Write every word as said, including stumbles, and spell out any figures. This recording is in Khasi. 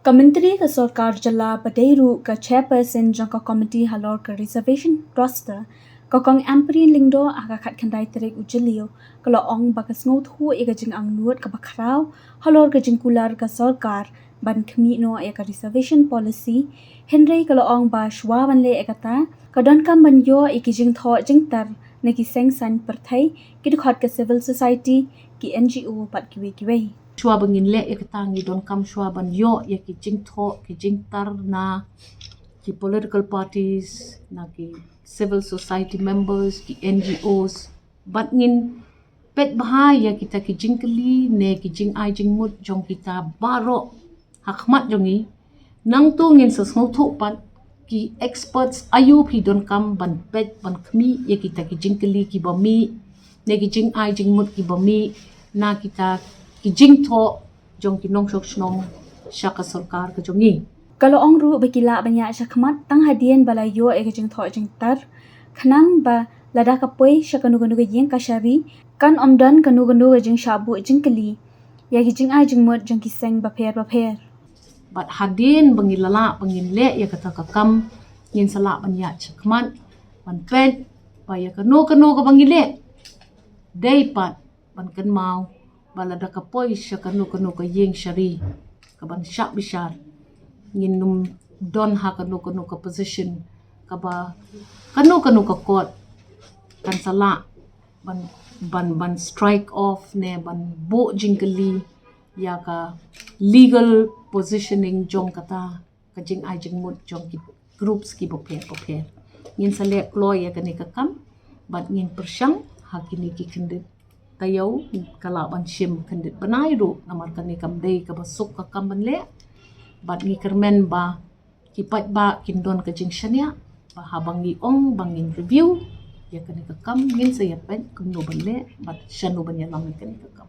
Ka Myntri ka Sorkar Jylla ba dei ruh ka Chairperson jong ka Committee halor ka Reservation Roster, ka Kong Ampareen Lyngdoh, ha ka khatkhyndai tarik u Jylliew, ka la ong ba ka sngewthuh ïa ka jingangnud kaba khraw halor ka jingkular ka sorkar ban khmih noh ïa ka Reservation Policy, hynrei ka la ong ba shuwa ban leh ïa kata, ka donkam ban ïoh ïa ki jingthoh jingtar na ki seng saiñ pyrthei, ki dkhot ka civil society, ki N G O bad kiwei kiwei. Shuwa ba ngin leh ïa kata, ngi donkam shuwa ban ïoh ïa ki jingthoh ki jingtar na ki political parties, na ki civil society members, ki N G Os, bad ngin peit bha ïa kita ki jingkylli ne ki jingai jingmut jong kita baroh ha khmat jong ngi. Nangta ngin sa sngewthuh pat ki experts aïu phi donkam ban peit ban khmih ïa kita ki jingkylli kiba mih ne ki jingai jingmut kiba mih na kita ki jingthoh jong ki nongshong shnong sha ka sorkar ka jong ngi. Ka la ong ruh ba ki lah ban ïaid shakhmat tang hadien ba la ïoh ïa ka jingthoh jingtar, khnang ba lada ka poi sha kano kano ka ïing kashari, kan ym don kano kano ka jingshah buh jingkylli ïa ki jingai jingmut jong ki seng bapher bapher. Bad hadien ba ngi la lah ba ngin leh ïa kata ka kam, ngin sa lah ban ïaid shakhmat ban peit ba ïa kano kano kaba ngi leh, dei pat ban kynmaw ba lada ka poi sha kano kano ka ïing shari kaban shah bishar, ngin ym don ha kano kano ka position kaba kano kano ka court kan sa lah ban, ban, ban strike off ne ban buh jingkylli ïa ka legal positioning jong kata ka jingai jingmut jong ki groups kiba pher bapher. Ngin sa leh kloi ïa kane ka kam bad ngin pyrshang ha kine ki khyndiat taïew ka lah ban shim khyndiat bnai ruh, namar kane kam dei kaba suk ka kam ban leh. Bad ngi kyrmen ba ki paidbah kin don ka jingshaniah ba haba ngi ong ba ngin review ïa kane ka kam, ngin sa ïa peit kumno ban leh bad shano ban ïalam ïa kane ka kam.